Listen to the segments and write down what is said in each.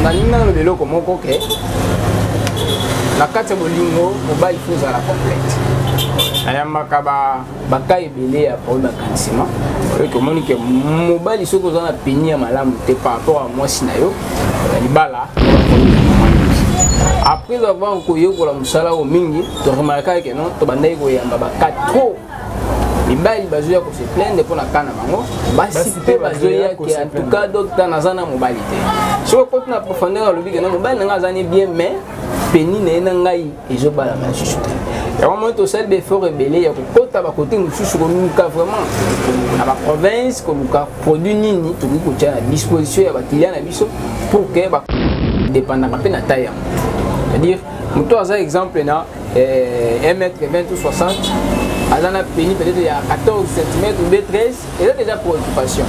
Nalingi naloba eloko moko ke na kati ya bolingo mobali fo ozala complète. Nayambaka ba baka ebele ya problème ya agrandissement oyoki omoni ke mobali soki oza na peni ya malamu te par rapport ya mwasi na yo na libala. Après avoir koyekola mosala oyo mingi, toremarkaki ke non, tobandaki koyamba baka trop mibali bazoya kose plaindre mpo na ka na bango, basi mpe bazoya ke en tout cas docteur, naza na mobali te. Soki okoti na profondeur, alobi ke na mobali na ngai aza ni bien, mais peni na ye na ngai ezobalama lisusu te. Yango moi tosali baeffort ebele ya kokota bakote mosusu, koluka vraiment na baprovince, koluka produit nini tokoki kotia na disposition ya baclient na biso pour ke dépendaka mpe na taille yango. C'est-à-dire moto aza exemple na 1 mètre 20 ou 60, aza na pénis peut-être ya 14 cm ou 13, eza déjà préoccupation.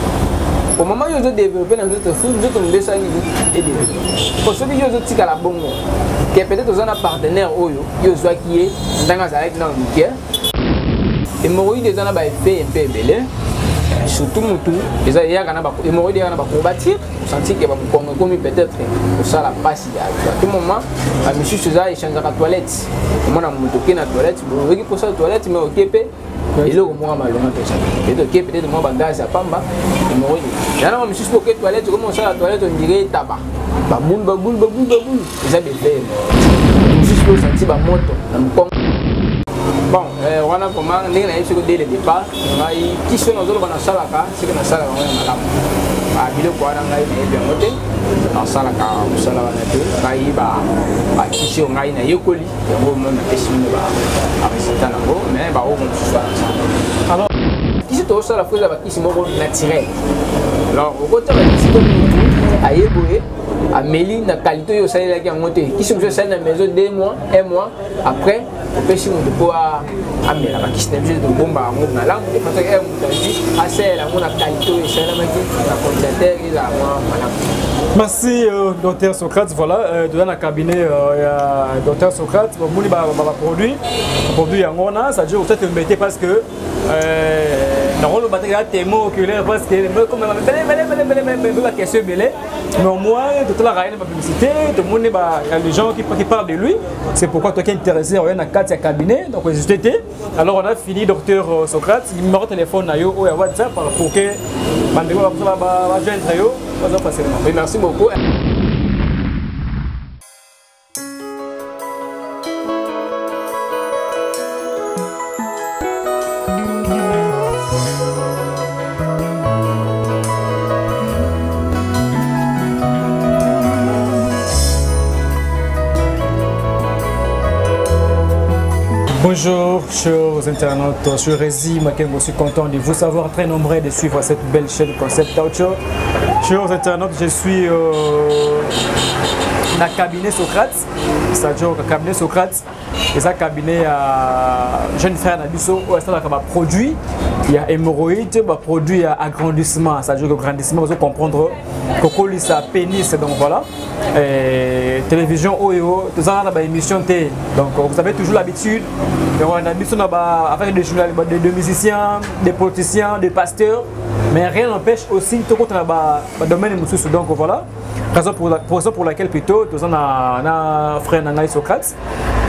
Au moment oyo ozodéveloppe na nzoto, fu nzoto mondo esala nini? Edéveloppe. Po soki yo ozotikala bongo ke peut-être oza na partenaire oyo yo ozwaki ye ndenge azalaki nano moke, hémorroïde eza na baeffet mpe ebele. Surtout mutu eza eyaka na hémorroïde, eyaka na bacourbature, osanti ke bamokongo ekomi peut-être kosala mpasi à tout moment. Bamisusu eza échangeaka toilette, omona moto oke na toilette, oyoki mposa toilette, mais oke mpe eloko moko malonga mpenza, peut-être oke peut-être mwa bagaz ya pamba, hémorroïde. Yana mwa misusu oke toilette, okomi osala toilette, ondire etaba babulu babulu babulu babulu, eza befe. Mosusu mpe osanti bamoto na mokongo. Bon, wana vraiment ndenge nayebi soki dès le départ ngai kisi oyo nazoloba nasalaka, soki nasalaka yango ya malamu, biloko wana ngai nayebi yango te, nasalaka mosala wana te. Ngai bakisi oyo ngai nayekoli yango, mo napesi bino baresultat nango, mais baoyo mosusu wana nasala. Alors kisi tozosala fo eza bakisi moko naturel. Alors okota bakisi to mutu aye boye ameli na qualité oyo osalelaki yango te. Kisi mosusu osali na maison 2 mois, 1 mois, après opesi moto mpo amela. Bakisi na biso tobomba yango malamu de façon ke moto azwi, asalela yango na qualité oyo esalemaki na congélateur, ezala mwa malamu. Merci, docteur Socrate. Voilà, dans le cabinet, il y a docteur Socrate. Bon, ba ba produit, produit yango na, ça dure peut-être mettez parce que nakoloba te kaka témoin oculaire, parce que comme bele bele bele bele bele bele question ebele, mais au moins totalaka ye na bapublicité, tomoni les gens qui parlent de lui. C'est pourquoi toi qui est intéressé, oya na kati ya cabinet, donc hésité te. Alors on a fini, docteur Socrate, numéro de téléphone na yo oyo ya WhatsApp pour que bandeko bajoindre yo baza facilement. Oui, merci beaucoup. Bonjour chers internautes, je suis Rézi Makengo, je suis content de vous savoir très nombreux de suivre cette belle chaîne Concept Aucho. Chers internautes, je suis dans le cabinet Socrate, c'est-à-dire le cabinet Socrate, eza cabinet ya jeune frère na biso oyo asalaka baproduit ya hémorroïde, baproduit ya agrandissement, c'est-à-dire que agrandissement, ozo comprendre, kokolisa pénis. Donc voilà. Et télévision oyo tozalaka na baémission te, donc vous avez toujours l'habitude na biso na avec des journalistes, des musiciens, des politiciens, des pasteurs, mais rien n'empêche aussi tokota na badomaine mosusu. Donc voilà raison pour laquelle plutôt toza na frère na ngai Socrate,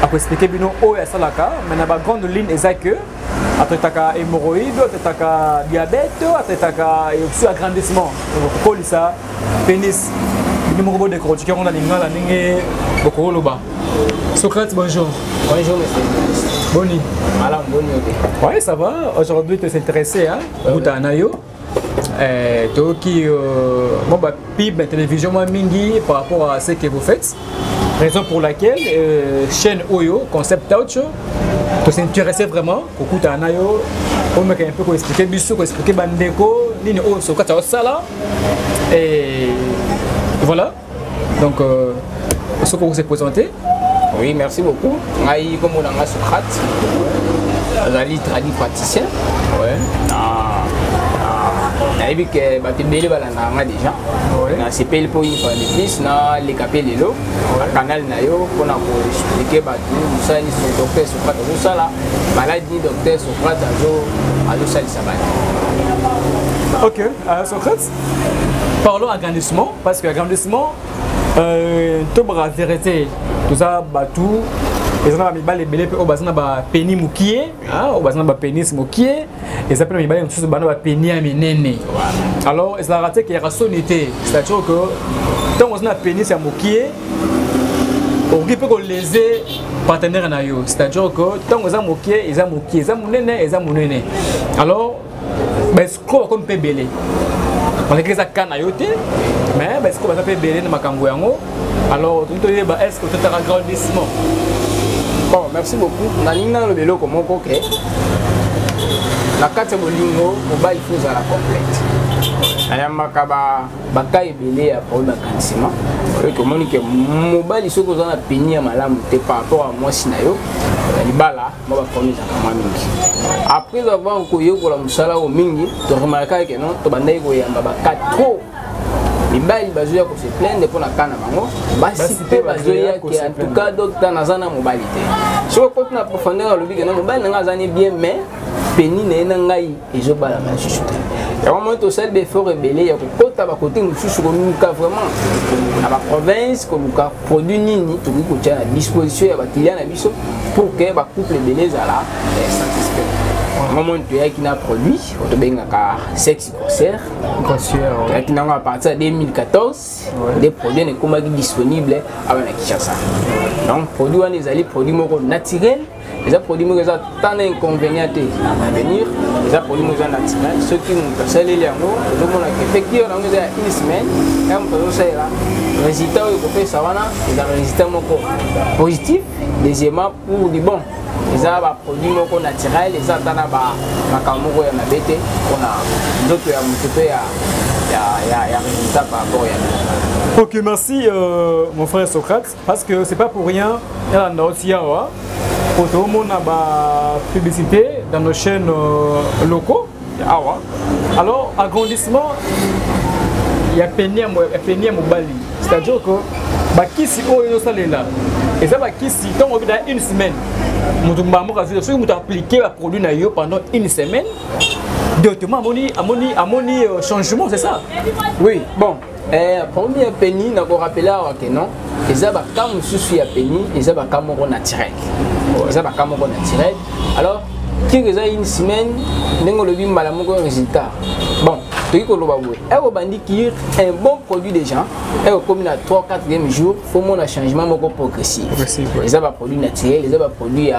akoexplike bino oyo asalaka, mais na bagrande ligne eza que atraitaka hémorroïde, atraitaka diabète, atraitaka aussi agrandissement, kokolisa pénis. Bino moko bodécortique yango na lingala ndenge bokoloba. Socrate, bonjour. Bonjour, monsieur. Boni? Malamu, boni ok. Ouais, ça va. Aujourd'hui tu s'intéressé, hein, buta na yo toyoki mwa bapub na télévision mwa mingi par rapport à ce que vous faites, raison pour laquelle chaîne oyo Concept Touch tos'intéressé vraiment kokutana na yo, omeka un peu koexplike biso, koexplike bandeko nini oyo Socrate aosala. Et voilà, donc soki okose présenter. Oui, merci beaucoup. Ngai kombo na nga Socrate, azali tradi praticien. Ouais. Nayebi ke bato ebele balandaka nga déjà. Nasepeli mpo une fois de plus naleka mpe lelo na canal na yo mpona koexplike bato mosala nini docteur Socrate azosala, maladi nini docteur Socrate azosalisa bato. Ok, Socrate, parlons agrandissement, parce que agrandissement, Tobaka vérité, toza bato, eza na bamibali ebele mpe oyo baza na bapénis mokie, oyo baza na bapénis mokie, eza mpe na mibali mosusu bana bapénis ya minene. Alors ezalaka te keyaka soni te, c'est-à-dire que ntango oza na pénis ya mokie, okoki mpe koléser partenaire na yo, c'est-à-dire que ntango eza mokie, eza mokie, eza monene, eza monene. Alors baescrocs bakomi mpe ebele, malgré eza ka na yo te, mais baescrocs baza mpe ebele na makambo yango. Alors tolingi toyeba, est ce que ototaka agrandissement? Bon, merci beaucoup. Nalingi naloba eloko moko ke na kati ya bolingo, mobali faut ozala complète. Nayambaka baka ebele ya problème ya agrandissement. Oyoki, omoni ke mobali, soki oza na pénis ya malamu te par rapport ya mwasi na yo na libala, mwa baproblème ezalaka mwa mingi. Après avoir koyekola mosala oyo mingi, toremarkaka ke non, tobandaki koyamba baka trop, mibali bazoya kose plaindre mpo na ka na bango, basi mpe bazoya ke en tout cas docteur, naza na mobali te. Soki okoti na profondeur, alobi ke na mobali na ngai aza ni bien, mais pénis na ye na ngai ezobalama lisusu te. Yango moi tosali baeffort ebele ya kokota bakote mosusu, koluka vraiment na baprovince, koluka produit nini tokoki kotia na disposition ya baclient na biso pour que bacouple ebele ezala satisfait. Yango moi toyaki na produit oyo tobengaka Sexe Concert. Toyaki nango à partir ya 2014 nde produit wana ekomaki disponible awa na Kinshasa. Donc produit wana ezali produit moko naturel, eza produit moko eza tant na inconvénient te na avenir, eza produit moko eza naturel. Soki moto asaleli yango, ozomona ke effective yango eza ya une semaine ya moto azosalela, résultat oyo ekopesa wana eza résultat moko positif. Deuxièmement, pour du bon, eza baproduit moko naturel, eza ata na makambo moko ya mabe te mpona nzoto ya moto mpe ya résultat par rapport ya Ok, merci mon frère Socrate, parce que c'est pas pour rien, elanda aussi awa po toomona ba publicité dans nos chaînes locaux awa. Alors agrandissement ya pénis ya mobali, c'est-à-dire que bakisi oyo ezosalela eza bakisi, ntango obi na une semaine, moto mbala moko azwi. Soki moto appliqué baproduit na yo pendant une semaine, directement amoni changement, c'est ça? Oui, bon, premier pénis, nakorappeler awa ke non, eza baka mosusu ya pénis, eza baka moko naturel, eza baka moko naturel. Alors cure eza une semaine, ndenge olobi, mbala moko résultat. Bon, toki koloba boye, ere obandi cure, un bon produit déjà, ere okomi na 3 4e jour, faut mona changement moko progressif. Eza baproduit naturel, eza baproduit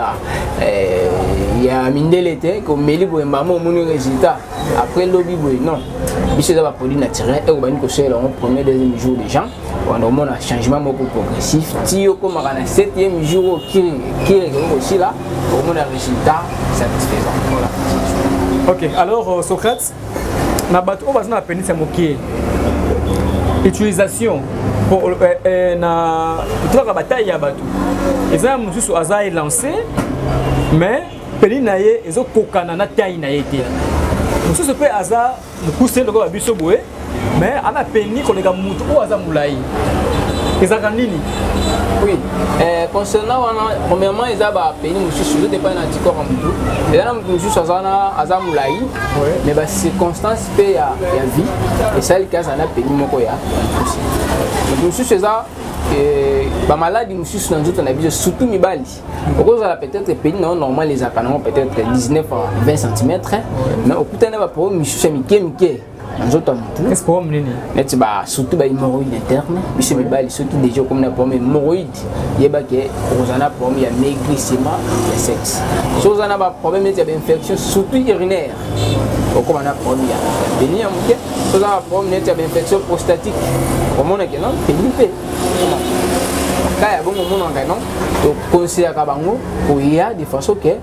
ya mindele te, komeli boye mbama omoni résultat après lobi boye, non. Biso eza baproduit naturel. Ere obandi kosalela yango, premier, deuxième jour déjà wana omona changement moko progressif, ti okomaka na septième jour oyo cure ekoki kosila, okomona résultat satisfaisant. Voilà. Ok, alors Socrate, na bato oyo baza na pénis ya mokie, utilisation pour na tolaka bataille ya bato, eza mosusu aza élancé, mais pénis na ye ezokokana na taille na ye te. Mosusu mpe aza mokuse lokola biso boye, mais ana pénis koleka motu oyo aza molai. Ezalaka nini? Oui, concernant wana, premièrement eza bapénis mosusu ezodépend na anticorps ya motu. Eza na motu mosusu aza molai, mais bacirconstance mpe ya vie esaliki aza na pénis moko ya mosusu. Motu mosusu eza bamaladi mosusu na nzoto na biso, surtout mibali. Okozala peut-être pénis na yo normal ezalaka nango peut-être 19 à 20 cm, mais okutani na baproblème misusu ya mike mike na nzoto ya motu. Problème nini? Neti ba surtout ba hémorroïde interne. Biso mibali, soki déjà okomi na problème hémorroïde, yeba ke okozala na problème ya maigrissement ya sexe. Soki oza na baproblème neti ya bainfection, surtout urinaire, okóma na problème ya pénis ya moke. Soki oza na problème neti ya bainfection prostatique, okomona ke non, pénis mpe ka ya bongo. Omonaka non, tokonseyaka bango koya de façon ke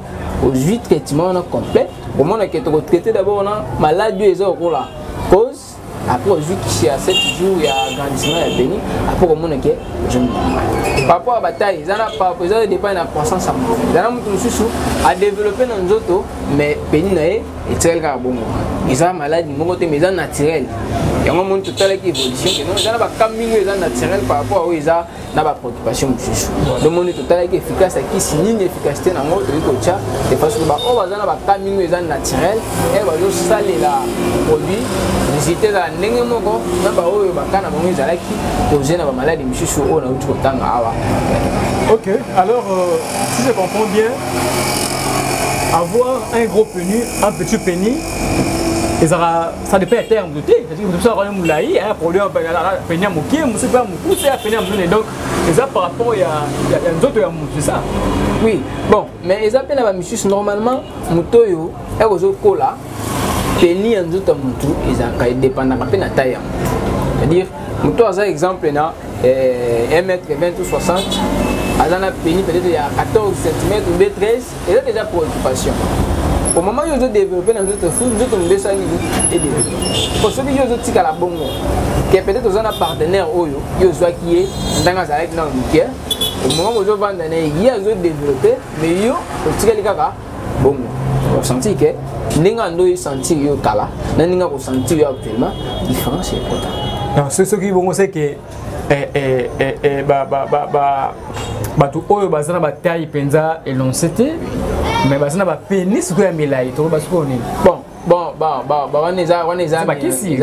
ozwi traitement wana complet. Omona ke tokotraite d'abord wana maladi oyo eza lokola cause, après ozwi kisi ya 7 jours ya agrandissement ya pénis, après komona ke ozongi normal. Par rapport ya bataille, eza na eza dépend na croissance ya motu. Eza na motu mosusu adéveloppe na nzoto, mais pénis na ye etikali kaka bongo. Eza maladi moko te, mais eza naturel. Yango moni totalaki évolution ke non, eza na baka mingi oyo eza naturel par rapport oyo eza Na bapréoccupation mosusu, domoni totalaki efficace ya kisi nini, efficacité nango tokoki kotya de façon baoyo baza na bacas mingi eza naturel e bazosalela produit, résultat ezala ndenge moko na baoyo bacas na bango ezalaki causé na bamaladi misusu oyo nauti kotanga awa. Ok, alors si je comprends bien, avoir un gros pénis, un petit pénis, ezalaka, ça dépend ya terme te. C'est-à-dire mosusu akona molai, aya problème pénis ya moke, mosusu mpe ya mokuse, ya pénis ya monene. Donc eza par rapport ya nzoto ya motu, c'est ça? Oui, bon, mais eza mpe na bamisusu. Normalement moto oyo ekozokola, pénis ya nzoto ya motu ezalaka, edépendaka mpe na taille ya motu. C'est-à-dire moto aza, exemple, na 1 mètre 20 ou 60, aza na pénis peut-être ya 14 cm ou 13, eza déjà préoccupation. Au moment oyo ozodéveloppe na nzoto, fu nzoto mobe esala nini? Edéveloppe. Po soki yo ozotikala bongo, ke peut-être oza na partenaire oyo yo ozwaki ye ndenge azalaki nano moke, au moment bozovanda na ye, ye azodéveloppe, mais yo otikali kaka bongo, osentir ke ndenge ando osentir yo kala na ndenge akosentir yo actuellement, différence ekota. Non, soki bongo, c'est que bato oyo baza na bataille mpenza élancé te, mais baza na bapénis sikoyo ya milai, toloba sikoyo nini? Bon, wana eza, wana eza bakisi.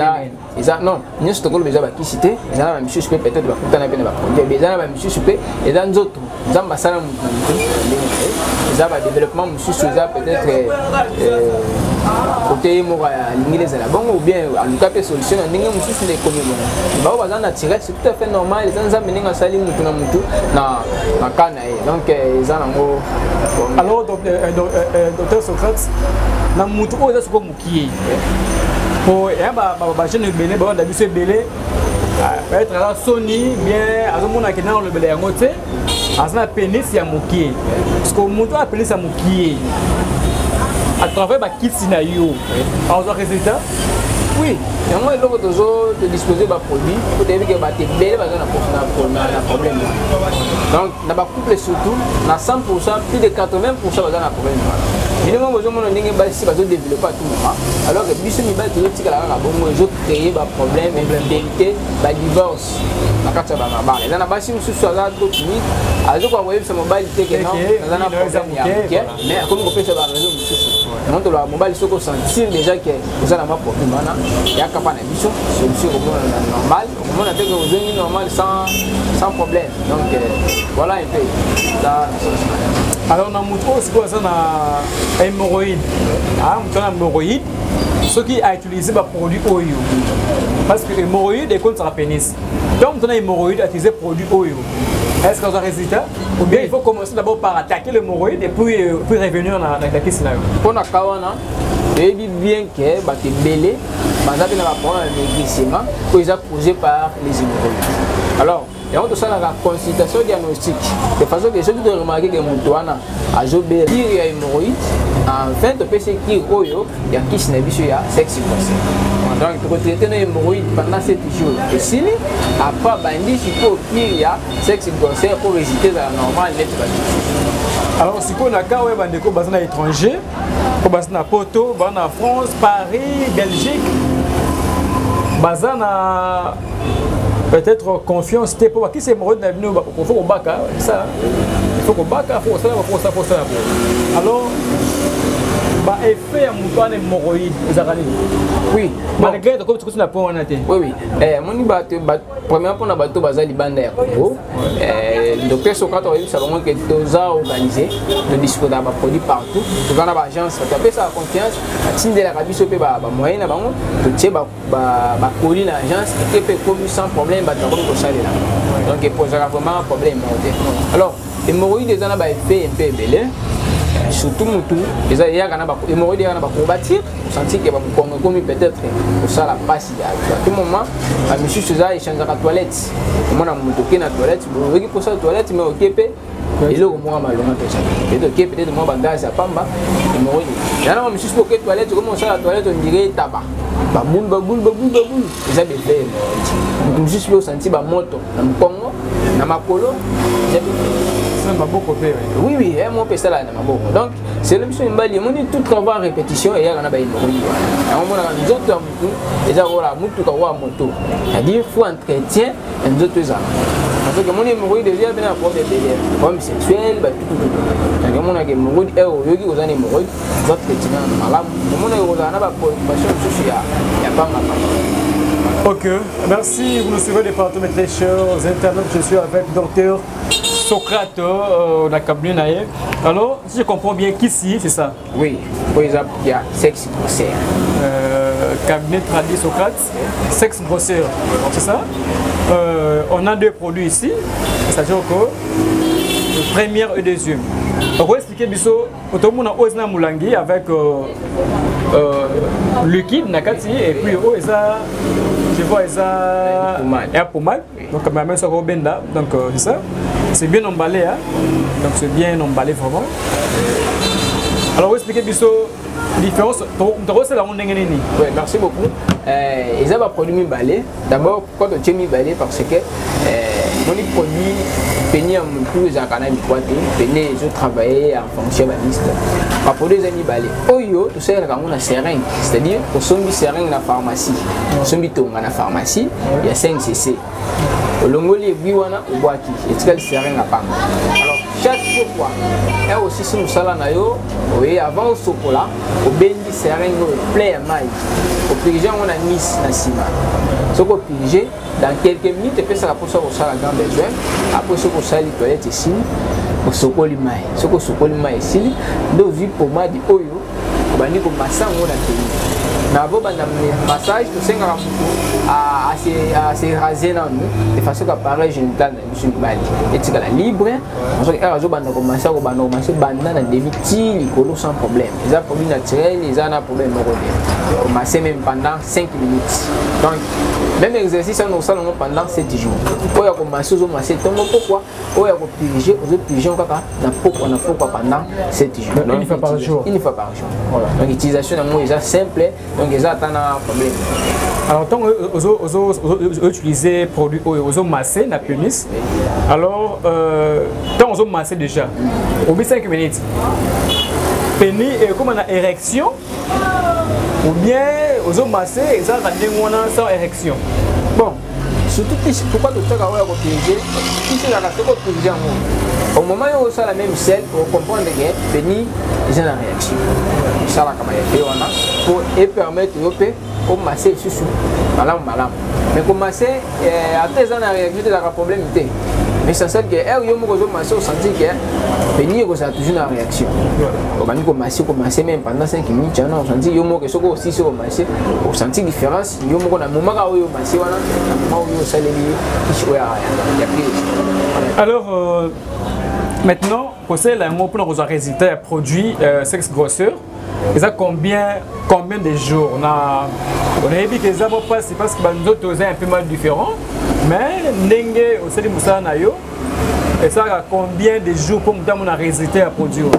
Eza non, nyonso tokoloba eza bakisi te. Eza na bamisusu mpe peut-être bakutana mpe na baproduit. Eza na bamisusu mpe eza nzoto. Nzambe asala motu na motu ndenge na ye. Eza badéveloppement mosusu, eza peut-être kote ye moko alingi ezala bongo, ou bien aluka mpe solution na ndenge mosusu nde ekomi bongo. Bao baza naturel, c'est tout à fait normal. Eza Nzambe ndenge asali motu na motu na ka na ye. Donc eza nango. Alors, docteur Socrate, na motu oyo eza sikoyo mokie, po ya bajeune ebele baolanda biso ebele, peut-être aza soni bien, azomona ke nanga olobela yango te, aza na pénis ya mokie. Parce que moto oyo pénis ya mokie, à travers bakisi na yo, azwa résultat? Oui, yango eloko tozo todispose baproduit po toyebi ke bato ebele baza na problème. Donc na bacouple surtout, na 100, plus de 80 baza na problème wana. Bino moko bozomona ndenge basi bazodéveloppe à tout moment, alors que biso mibali tozotikala kaka bongo. Ezocréer baproblème, infidélité, badivorce na kati ya bamabala. Eza na basi mosusu aza trop timide, azokoka koyebisa mobali te ke non, naza na problème ya moke, mais akomi kopesa baraison mosusu. Yango tolobaka, mobali, soki osentir déjà ke oza na mwa problème wana, yaka pa na biso, solution okomona na normal, okomona te ke ozongi normal sans problème. Donc voilà un peu ça. Alors, na motu oyo sikoyo aza na hémorroïde, motu aza na hémorroïde, soki autiliser baproduit oyo, parce que hémorroïde ekonisaka pénis, donc moto na hémorroïde autiliser produit oyo, est-ce que aza résultat, ou bien il faut commencer d'abord par attaquer l'hémorroïde et puis revenir na kisi na yo? Mpo na ka wana, toyebi bien ke bato ebele baza mpe na baproblème ya maigrissement oyo eza causé par les hémorroïdes. Alors yango tosalaka consultation diagnostique, de façon ke soki toremarquer ke moto wana azobela cure ya hémorroïde, enfin topesi cure oyo ya kisi na biso ya sexe conseil. Donc tokotraite na hémorroïde pendant 7 jours, esili, après bandi sikoyo cure ya sexe conseil po résultat ezala normal neti bato mosusu. Alors sikoyo, na cas oyo bandeko baza na étranger, po baza na Poto, baza na France, Paris, Belgique, baza na peut-être confiance te mpo bakisi hémorroïde na bino, faut kobaka ça, il faut kobaka, faut kosala, faut kosala, faut kosala bo. Alors baeffet ya moto wana hémorroïde ezalaka nini? Oui. Malgré tokomi tokoti na point wana te. Oui, moni bato, premièrement mpona bato baza libanda ya Congo, docteur Socrate oyebisa bango ke toza organisé, todisposaka baproduit partout, toza na baagence. Bato apesaka confiance, batindelaka biso mpe bamoyen na bango, totie bacolis na agence, eke mpe ekomi sans problème, bato bakomi kosalela. Donc eposaka vraiment problème moko te. Alors hémorroïde eza na baeffet mpe ebele, surtout mutu eza eyaka na hémorroïde, eyaka na bacourbature, osentir ke bamokongo ekomi peut-être kosala mpasi à tout moment. Bamisusu eza échangeaka toilette, omona moto oke na toilette, oyoki mposa toilette, mais oke mpe eloko moko malonga mpe ezali, peut-être oke peut-être mwa bagaz ya pamba, hémorroïde. Eza na bamisusu mpe oke toilette, okomi kosala toilette, on dirait etaba, babulu babulu babulu babulu, eza baeffet hémorroïde. Moto mosusu mpe osanti bamoto na mokongo, na makolo, eza baeffet. Maboko mpe. Oui, mo mpe esalaka na maboko. Donc selo biso mibali, emoni, tout travail répétition eyaka na bahémorroïde wana. Yango omonaka nzoto ya motu eza kola motuka koya moto, c'est-à-dire faut entretien ya nzoto ezala. Parce que omoni, hémorroïde eza mpe na problème ebele, problème sexuel, batutututu. Donc omonaka hémorroïde, ere oyoki koza na hémorroïde, oza traitement malamu, omonaka kozala na bapréoccupation mosusu ya pamba pamba. Ok, merci. Vous nous suivez de partout, mes très chers internautes. Je suis avec docteur Socrate, la cabinet na ye. Alors, si je comprends bien, qu'ici, c'est ça? Oui, oyo eza ya sexe grossière. Cabinet traduit Socrate, sexe grossière, c'est ça. On a deux produits ici, c'est-à-dire que première et deuxième. Donc, on va expliquer biso, otomona oyo eza na molangi avec liquide na kati, et puis oyo eza, je vois, eza pommade. Ya pommade. Donc ma main sera benda, donc c'est ça. C'est bien emballé, hein. Donc c'est bien emballé vraiment. Alors expliquer biso différence, tokosala yango ndenge nini? Oui, merci beaucoup. Eza baproduit mibale. D'abord, pourquoi totie mibale? Parce que moni produit pénis ya motu ezalaka na mikwa te, pénis ezotravaille en fonction ya bamuscle. Baproduit eza mibale. Oyo tosalelaka yango na seringue, c'est-à-dire osombi seringue na pharmacie, osombi tonga na pharmacie ya 5 cc, olongoli aiguille wana, obwaki, etikali seringue ya pamba. Alors chaque fois ere osisi mosala na yo, oye, avant osokola, obendi seringue oyo plein ya mai, opurge yango na anus na nsima. Soki opurge, dans quelques minutes epesaka mposa kosala grand besoin. Après, soki osali toilette esili, osokoli mai, soki osokoli mai esili, nde ozwi pomade oyo, obandi komasa yango na pénis. Na bobanda massage, tosengaka motu ase raser nanu, de façon que appareil génital na biso mibali etikala libre. Soki ere azobanda komasa, kobanda komasa, banda na début ti likolo sans problème. Eza produit naturel, eza na problème moko te. Komase même pendant 5 minutes. Donc même exercice wana osala yango pendant 7 jours. Oyo ya komase, ozomase ntongo, pokwa. Oyo ya kopurge, ozopurge kaka na pokwa na pokwa pendant 7 jours. Donc, une fois par jour. Une fois par jour. Voilà. Donc utilisation yango eza simple, donc eza ata na problème. Alors tant utiliser produit oyo, ozo masser na pénis, alors tant ozo masser déjà au bout de 5 minutes, pénis est comme une érection ou bien ozo masser eza ndenge wana sans érection? Bon, surtout kisi, pourquoi totiaka oyo ya kopurge? Kisi ezalaka, soki opurge yango, au moment oyo osala même sel, ocomprendre ke pénis eza na réaction. Esalaka baeffet wana po epermettre yo mpe omase lisusu malamu malamu. Mais komase, ata eza na réaction te, ezalaka problème te. Mais essentiel ke ere yo moko ozomase, osentir ke pénis ekozala toujours na réaction. Obandi komase, komase même pendant 5 minutes wana, osentir yo moko, soki osisi komase, osentir différence yo moko na moment kaka oyo omase wana, na moment oyo osaleli kisi oyo ya prise. Alors maintenant, kosalela yango mpona kozwa résultat ya produit sexe grosseur, eza combien de jours? Na onayebi ke eza mwa mpasi parce que banzoto eza un peu mal différent, mais ndenge osali mosala na yo, esalaka combien de jours mpo moto amona résultat ya produit oyo?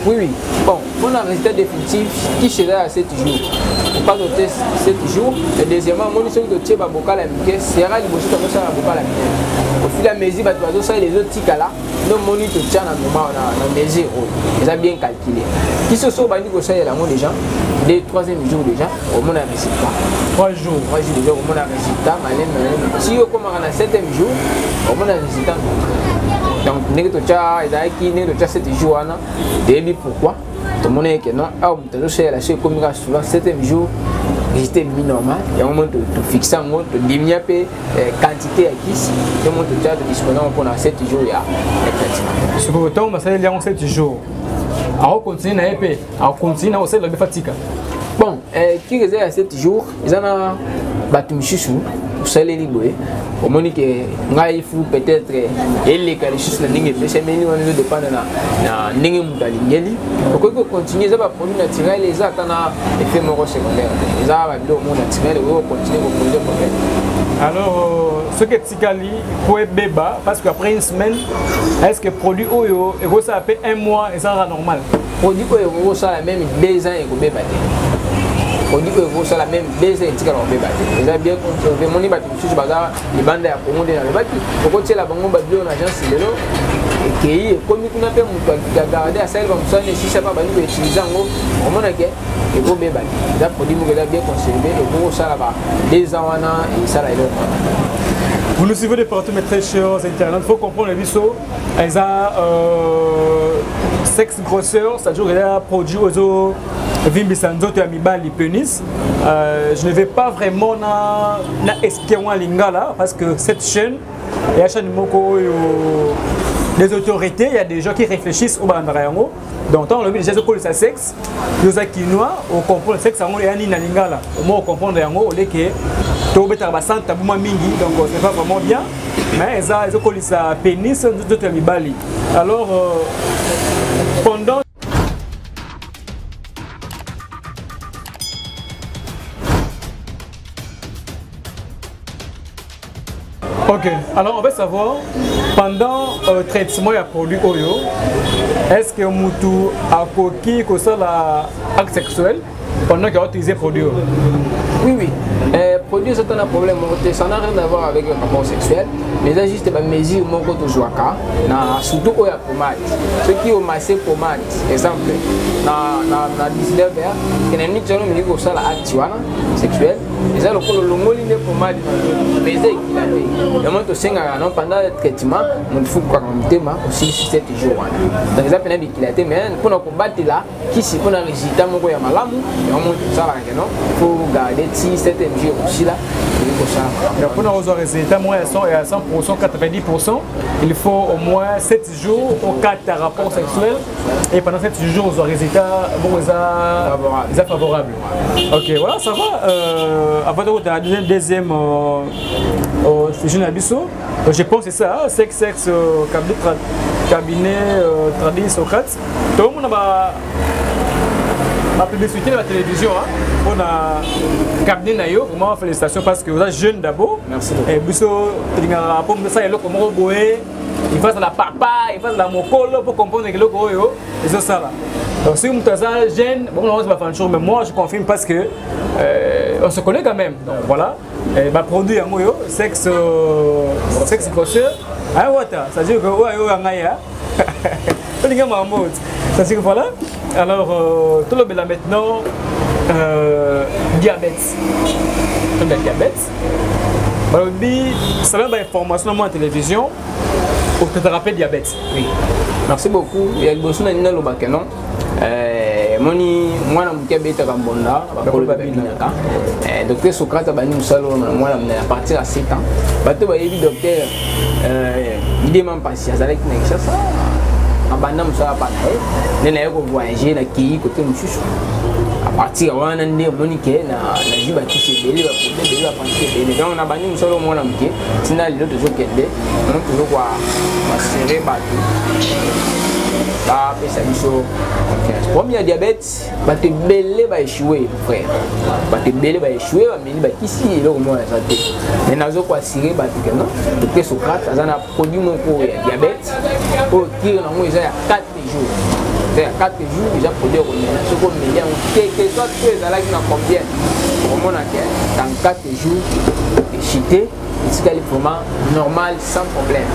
Oui. Bon, pour un résultat définitif, qui sera à 7 jours. On passe au test 7 jours. Et deuxièmement, moi, je suis que tu bocal à mike, sera liboso to ça bocal à mike. Au fil et à mesure, bah, tu vas ça les autres tika là. Donc, mon tu tiens na moment na mesure oyo. Ils ont bien calculé. Qui se sont bandi ko ça la déjà dès troisième jour déjà, au moins un résultat. 3 jours. 3 jours déjà, au moins un résultat, malin malin. Si au comme na septième jour, au moins un résultat. Donc ndenge totia ezalaki, ndenge totia 7 jours wana, toyebi pourquoi. Tomoni ke non, awa moto azosalela, so ekomi kaka souvent septième jour, résultat ebimi normal. Yango moni tofixe yango, todiminuer mpe quantité ya kisi. Yo moni totia, todispose yango mpona 7 jours ya traitement. Sikoyo ntango basaleli yango 7 jours, akocontinue na ye mpe akocontinue na kosalela mpe fatika? Bon, kiki eza ya 7 jours, eza na bato misusu osaleli boye, omoni ke ngai fu peut-être eleka lisusu na ndenge epesameli wana, ezodépendre na ndenge moto alingeli. Okoki kocontinue, eza baproduit naturel, eza ata na effet moko secondaire te. Eza babiloko moko naturel, okoki kocontinue kopose problème. Alors soki etikali po ebeba, parce que après une semaine, est ce que produit oyo ekosala mpe un mois, ezalaka normal? Produit oyo ekokosala même 2 ans, ekobeba te. Produit oyo ekosala même 2 ans, etikala kobeba te. Eza bien conservé. Moni bato mosusu baza libanda ya Kongo, nde nalobaki okotiela bango babiloko na agence lelo. Ekei ekomi kuna mpe moto agarde asali bamosala na esisa mpe abandi koutilize yango, omona ke ekobeba te. Eza produit moko eza bien conservé, ekoki kosala ba 2 ans wana esala eloko wana. Vous nous suivez de partout, mes très chers internautes. Il faut comprendre les biso. Elles ont sexe grosseur, c'est-à-dire qu'elle a produit aux vimbisa nzoto ya mibali, pénis. Je ne vais pas vraiment na expliquer moi lingala parce que cette chaîne et la chaîne moko oyo des autorités, il y a des gens qui réfléchissent au balandaka yango. Donc tant le déjà ezokolisa sexe, yoza kinois, ocomprendre sexe yango eya nini na lingala, au moins ocomprendre yango oleke tobetaka basanta buma mingi, donc c'est pas vraiment bien, mais eza ezokolisa pénis, nzoto ya mibali. Alors pendant. Ok, alors on veut savoir, pendant traitement ya produit oyo, est-ce que mutu akoki kosala acte sexuel pendant qu'il a utilisé produit oyo? Oui. Produit c'est un problème moko te, ça n'a rien à voir avec le rapport sexuel, mais eza juste bamesure moko tozwaka na surtout oyo ya pomade. Soki omase pomade, exemple na 19 heures ke na minute wana olingi kosala acte wana sexuel, eza lokola olongoli nde pomade na nzoto, mais eza ekila te. Yango tosengaka non, pendant le traitement moto fukaka motema osilisi 7 jours wana. Donc eza mpena bikila te, mais mpona kobatela kisi mpona résultat moko ya malamu, yango moto tosalaka ke non, faut garder ti 7 jour kosila, okoki kosala malamu. Donc, pour avoir résultat moins à 100 et à 100%, 90%, il faut au moins 7 jours au cas de rapport sexuel. Et pendant 7 jours, on a résultat bon, Favorable. ça favorable. Ok, voilà, ça va. Avant de la deuxième sujet na biso, je pense que c'est ça, hein, sexe, sexe, cabinet tradi Socrate. Tout le monde a ma publicité de la télévision, hein, pour la cabinet na yo, vraiment félicitations parce que vous êtes jeune d'abord. Merci beaucoup. Et biso tringara pour ça eloko moko boye, il faut la papa, il faut la mokolo pour comprendre que eloko oyo ezo sala. Donc si mutu aza jeune, bon on va faire mais moi je confirme parce que on se connaît quand même. Donc voilà, et bah produit yango yo sexe grosseur. Ah wata, ça veut dire que ouais yo ngai ya. Olinga mambo. Ça c'est que voilà. Alors tout le là maintenant diabète. Tout le diabète. Balobi, ça va information dans la télévision pour te rappeler diabète. Oui. Merci beaucoup. Il y a liboso na nina lobaka non. Moni mwana moke abetaka mbonda bakolo babinaka. Docteur Socrate abandi mosala oyo na mwana monene à partir ya 7 ans. Bato bayebi docteur Idema Mpasi azalaki na Kinshasa, abanda mosala pa na ye nde naye kovoyage na kei kote mosusu. À partir ya wana nde omoni ke nazwi bakisi ebele, baproduit ebele, bapratique ebele. Donc nabandi mosala oyo mwana moke ntina lelo tozokende ono tozokwa basere bato bapesa biso confiance. Problème ya diabète, bato ebele baéchoué, frère, bato ebele baéchoué, bameli bakisi, eloko moko eza te. Mais nazokoassurer bato ke non, docteur Socrate aza na produit moko ya diabète oyo cure nango eza ya 4 jours, eza ya 4 jours, eza produit ya komela. Soki omeli yango, quelque soit to ezalaki na combien, okomona ke dans 4 jours echite, etikali vraiment normal, sans problème.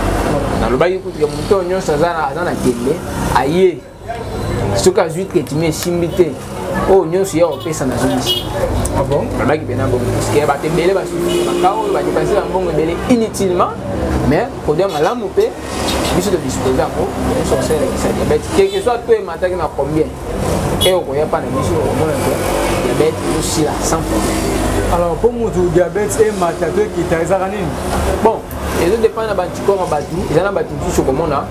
Nalobaki kutu ke moto oyo nyonso aza na tembe aye, soki azwi traitement esimbi te, oyo nyonso ya kopesa nazongisi. Ah bon? Balobaki mpena bongo parce que bato ebele basuki baka oyo badépenser bambongo ebele inutilement, mais produit ya malamu mpe biso todispose yango nyonso kosalelakisa diabète, quelque soit to emataki na combien, e okoya mpa na biso, okomona ke diabète ezosila sans problème. Alors pour mutu diabète emata to ekita ezaka nini? Bon, ezodépendre na baanticorps ya bato. Eza na bato mosusu okomona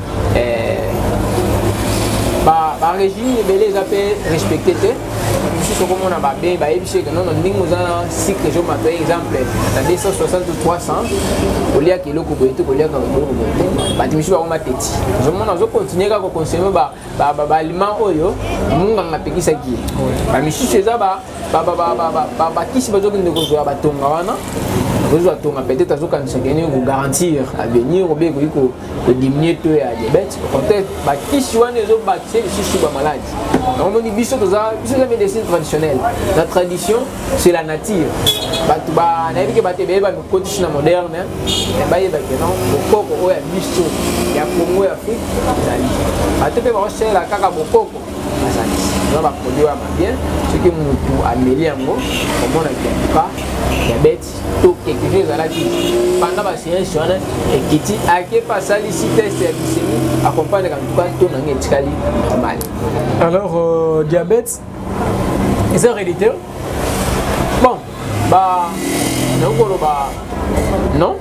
barégime ebele eza mpe respecté te. Mosusu okomona babe bayebisi eke nono ndenge oza na cycle ezomata, exemple na 260 ou 300, koliaka eloko boye te, koliaka eloko boye te. Bato misusu bakoma teti, ozomona ozocontinue kaka kokonsome baaliment oyo monganga apekisaki ye. Bamisusu eza bakisi bazokende kozwa batonga wana. Akozwa tonga, peut-être azokanisa kene kogarantir avenir obe ekoki kodiminuer taux ya diabète. Au contraire, bakisi wana ezobakise lisusu bamaladi. Yango moni biso toza, biso eza médecine traditionnelle. La tradition, c'est la nature. Bato nayebi ke bato ebele bamikotisi na moderne, bayeba ke non, bokoko oyo ya biso ya Congo, ya Afrique ezali. Bato mpe bakosalela kaka bokoko, bazali eza baproduit oyo ya mabien. Soki motu ameli yango, omonaki en tout cas diabète to quelque chose ezalaki pendant baséance wana ekiti. Ake mpe asalisi test ya glycémie, acomprendre en tout cas taux nango etikali normal. Alors diabète eza héréditaire? Bon, ba nakoki koloba non,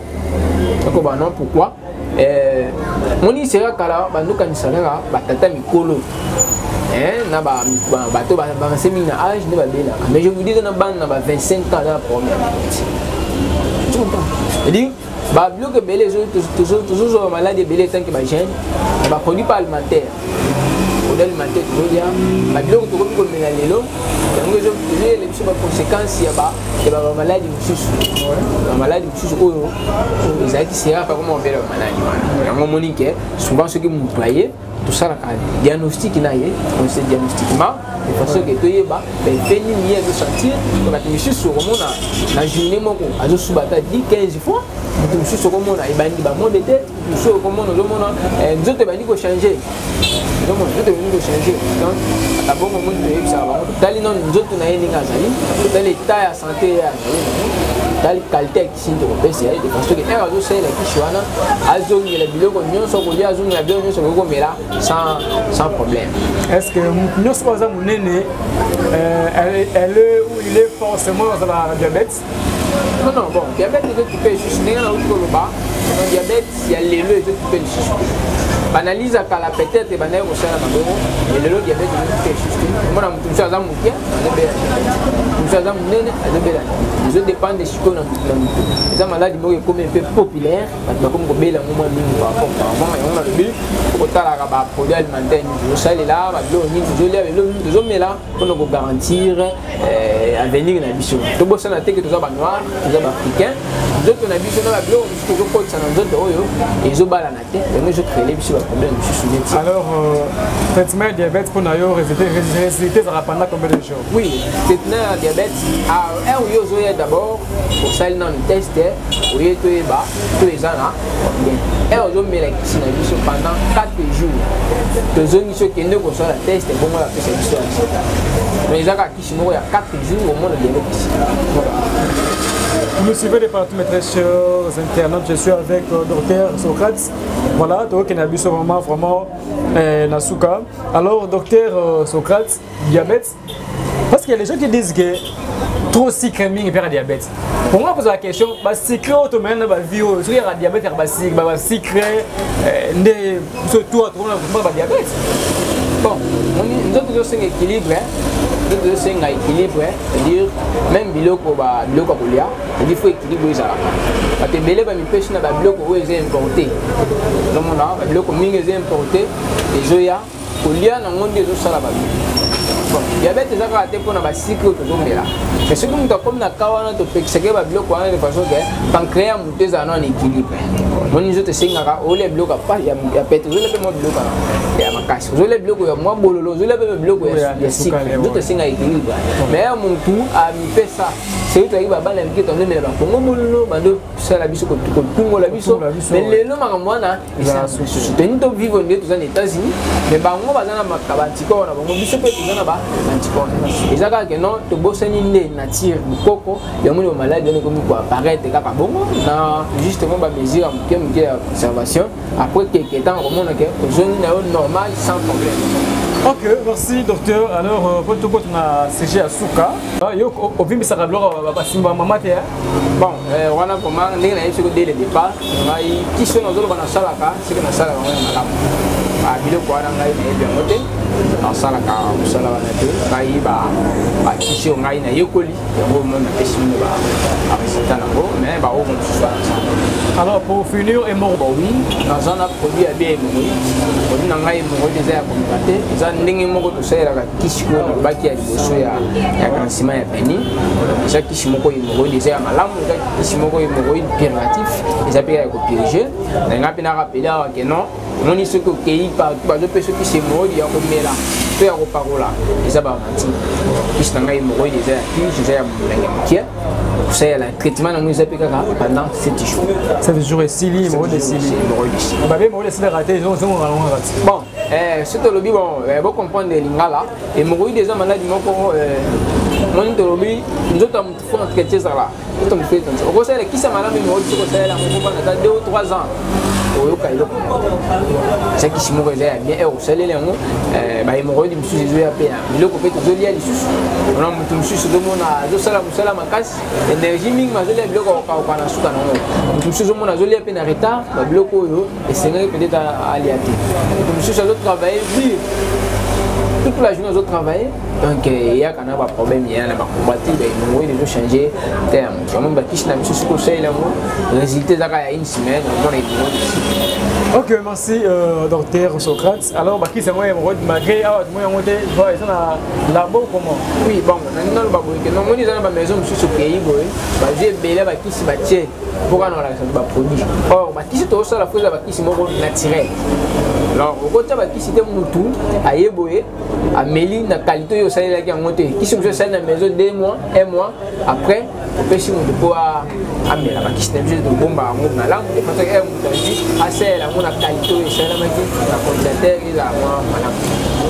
nakoba non. Pourquoi? Moni sera kala bandokanisa kaka batata mikolo na bato bavance mingi na âge nde babelaka. Mais je vous dis, na bana na ba 25 ans aza na problème. Tu comprends? C'est-à-dire babiloko ebele, tozozwa bamaladi ebele etanke bagène na baproduit pas alimentaire, produit alimentaire tozolia, babiloko tokomi komela lelo, yango ezoyela biso baconséquence ya bamaladi mosusu. Bamaladi mosusu oyo ezalaki sera pa koma obela bamaladi wana. Yango omoni ke souvent soki moto aye, tosalaka diagnostic na ye, on se diagnostiquement de façon ke toyeba baeffet nini ye azosentir. Bato misusu okomona na journée moko azosuba ata 10 15 fois. Moto mosusu okomona ebandi bamaux de tête. Mosusu okomona, ozomona nzoto ebandi kochange, ozomona nzoto ebandi kochange. Donc ata bongo moni toyebisaka bango, totali nano nzoto na ye ndenge azali, totali état ya santé ye azali nango, totali qualité ya kisi tokopesa ye, de façon ke ere azosalela kisi wana, azongela biloko nyonso kolia, azongela biloko nyonso koki komela sans problème. Est ce que nyonso oyo aza monene, elle est ou il est forcément azala na diabète? Non, non. Bon, diabète ezokipe lisusu ndenge nauti koloba. Diabète ya lelo ezokipe lisusu te. Baanalyse ya kala peut-être ebandaki kosala mabongo, mais lelo diabète ezokipe lisusu te. Omona motu mosusu aza moke, azobela diabète, mosusu aza monene, azobela. Ezodépendre sikoyo na motu na motu. Eza maladi moko ekomi mpe populaire, bato bakomi kobela yango mwa mingi par rapport auparavant. Yango nalobi kotalaka baproduit alimentaire nini tozosalela, babiloko nini tozolia, biloko nini tozomela, mpona kogarantir avenir na biso. Tobosana te ke toza banoir, toza baafricain. Nzoto na biso na babiloko mosusu tozokotisa na nzoto oyo ezobalana te, yango ezocréer biso baproblème mosusu neti. Alors traitement ya diabète, mpona yo, résultat ezalaka pendant combien de jours? Oui, traitement ya diabète, un oyo ozoya d'abord, osali nano test, oye toyeba to eza na combien. Ere ozomela kisi na biso pendant 4 jours, tozongi so okende kosala test, bongo bapesa biso résultat. Mais eza kaka kisi moko ya 4 jours, omona diabète kisi. Voilà. Vous nous suivez de partout, mes très chers internautes. Je suis avec docteur Socrate. Voilà, donc il y a vraiment, vraiment, nasuka. Alors, docteur Socrate, diabète. Parce qu'il y a des gens qui disent que trop sucre mingi mpe diabète. Pour moi, pose la question, basucre oyo tomena na bavie oyo, soki yaka diabète yaka basucre nde surtout atomona badiabète. Bon, nzoto ezosenga équilibre, nzoto ezosenga équilibre, c'est-à-dire même biloko, biloko ya kolia, c'est-à-dire faut équilibre ezalaka. Bato ebele bamipesi na babiloko oyo eza importé. Ozomona babiloko mingi eza importé, ezoya kolia nango nde ezosala babiloko. Bon, diabète eza kaka te mpona basucre oyo tozomela, mais soki moto akomi na ka wana, topekisaki babiloko wana de façon ke pancréas ya moto ezala nano na équilibre. Moni nzoto esengaka olia biloko ya pete, ozolia mpe mwa biloko ya makasi, ozolia biloko ya mwa bololo, ozolia mpe biloko ya sucre. Nzoto esengaka équilibre. Mais ya motu amipesa, soki toyaki babana mike, tozomela bakongo bololo, bando tosala biso kotungola biso. Mais lelo makambo wana lisusu toni tovivre nde toza na États-Unis, mais bango baza na baanticorps na bango, biso mpe toza na baanticorps na biso. Eza kaka ke non, tobosani nde nature, bokoko. Yango nde bamaladi wana ekomi koapparaître kaka bongo na justement bamesure ya moke moke ya conservation. Après quelque temps, okomona ke ozongi na yo normal, sans problème. Ok, merci docteur. Alors, po tokota na sujet ya suka, yo ovimbisaka biloko basimba mama te? Bon, wana vraiment ndenge nayebi soki dès le départ ngai kisi oyo nazoloba nasalaka, soki nasalaka yango ya malamu, biloko wana ngai nayebi yango te, nasalaka mosala wana te. Ngai bakisi oyo ngai nayekoli yango, mo napesi bino barésultat nango, mais baoyo mosusu wana nasala. Alors, pour finir, hémorroïde? Bon, oui, naza na produit ya bien hémorroïde. Produit na ngai hémorroïde eza ya komela te, eza ndenge moko tosalelaka kisi oyo nalobaki ya liboso ya agrandissement ya peni. Eza kisi moko hémorroïde, eza ya malamu, eza kisi moko hémorroïde purgatif, eza mpe ya kopurge. Nalinga mpe na rappeler awa ke non, omoni soki okei partout bazopesa kisi hémorroïde ya komela to ya kopakola, eza bavanti. Kisi na ngai hémorroïde eza ya purge, eza ya molangi ya mokie. Kosalela traitement nango eza mpe kaka pendant 7 jours. 7 jours esili, hémorroïde esili. Hémorroïde esili. Babe hémorroïde esilaka te, ezongaka nango kati. Bon, soki tolobi, bon, bocomprendre lingala, hémorroïde eza maladi moko moni tolobi nzoto ya motu faut entretien ezala. Nzoto motu faut okosalela kisa malamu hémorroïde, soki osalela yango kovanda ata 2 ou 3 ans, oyoka eloko. Eza kisi moko eza ya bien. Ere osaleli yango, bahémorroïde mosusu ezoya mpe ya biloko mpe tozolia lisusu. Ona motu mosusu ozomona azosala mosala makasi, énergie mingi, azolia biloko akokauka na suka nango. Motu mosusu ozomona azolia mpe na retard babiloko oyo esengaki peut-être alia te. Motu mosusu azotravaille dur toute la journée, azotravaille, donc eyaka na baproblème ya na bakombati bahémorroïde, ezochange te ya motu yango. Bakisi na biso, soki osalela yango, résultat ezaka ya une semaine, omona hémorroïde. Ok, merci docteur Socrate. Alors, bakisi yango hémorroïde, malgré awa tomoni yango te, eza na labo comment? Oui, bon, nalingi naloba boye ke nomoni eza na bamaison mosusu, okei boye, bazwi ebele bakisi batie mpo kaka na kolakisa baproduit. Or bakisi tozosala faut eza bakisi moko naturel. Alors okotia bakisi te, mutu aye boye, ameli na qualité oyo osalelaki yango te. Kisi mosusu osali na maison 2 mois, 1 mois, après opesi motu mpo amela. Bakisi na biso tobomba yango malamu de façon que moto azwi, asalela yango na qualité oyo esalemaki na congélateur, ezala mwa malamu.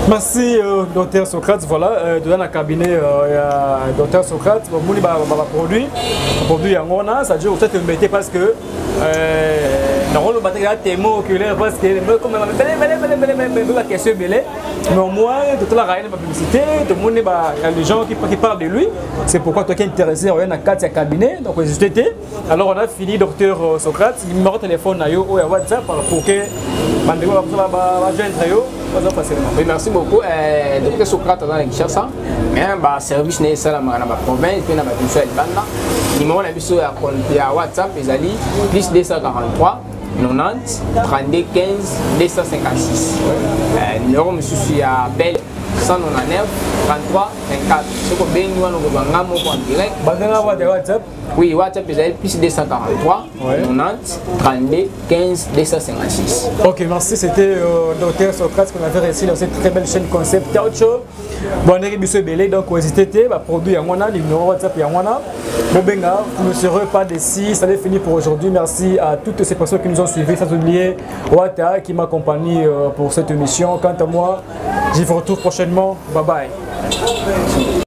Merci docteur Socrate. Voilà, dans le cabinet docteur Socrate, bon, ba ba produit, produit yango na, ça dure peut-être mettez parce que nakoloba te kaka témoin oculaire, parce que comme bele baquestion ebele, mais au moins totalaka ye na bapublicité, tomoni les gens qui parlent de lui. C'est pourquoi toi qui est intéressé, oya na kati ya cabinet, donc hésité te. Alors on a fini, docteur Socrate. Numéro de téléphone na yo oyo ya WhatsApp pour que bandeko bajoindre yo baza facilement. Oui, merci beaucoup. Docteur Socrate aza na Kinshasa, mais baservice na ye esalamaka na baprovince mpe na babiso ya libanda. Numéro na biso ya WhatsApp ezali plus 243 90 32 15 256. Numéro mosusu ya appel, 199 33 24. Soki obengi wana, okozwa nga moko en direct. Bandanga WhatsApp? Oui, WhatsApp ezali plus 243 90 32 15 256. Ok, merci. C'était docteur Socrate qu'on avait reçu dans cette très belle chaîne Concept Touch. Bon, on est biso ebele, donc hésitez te, ba produit yango wana, numéro WhatsApp yango wana. Bobenga, vous ne serez pas déçus. Ça est fini pour aujourd'hui. Merci à toutes ces personnes qui nous ont suivis, sans oublier Wata qui m'accompagne pour cette émission. Quant à moi, je vous retrouve prochainement. Bye bye.